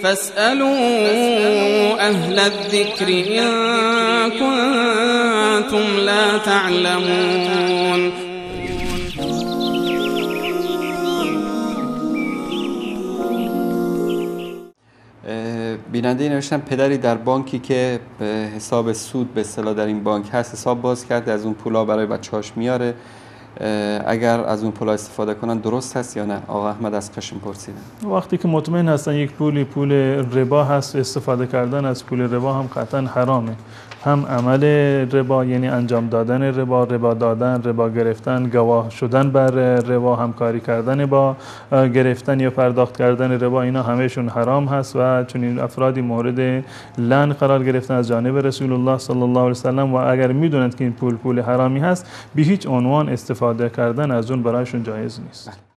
فاسألوا أهل الذكر إن كنتم لا تعلمون. بیننده نوشتن پدری در بانکی که به حساب سود به اصطلاح در این بانک هست حساب باز کرده، از اون پولا برای بچه‌هاش میاره، اگر از اون پولا استفاده کنن درست هست یا نه؟ آقا احمد از قشم پرسیدن. وقتی که مطمئن هستن یک پولی پول ربا هست، استفاده کردن از پول ربا هم قطعا حرامه. هم عمل ربا یعنی انجام دادن ربا، ربا دادن، ربا گرفتن، گواه شدن بر ربا، همکاری کردن با گرفتن یا پرداخت کردن ربا، اینا همهشون حرام هست و چنین افرادی مورد لعن قرار گرفتن از جانب رسول الله صلی الله علیه و سلم و اگر میدونند که این پول پول حرامی هست، به هیچ عنوان استفاده کردن از اون برایشون جایز نیست.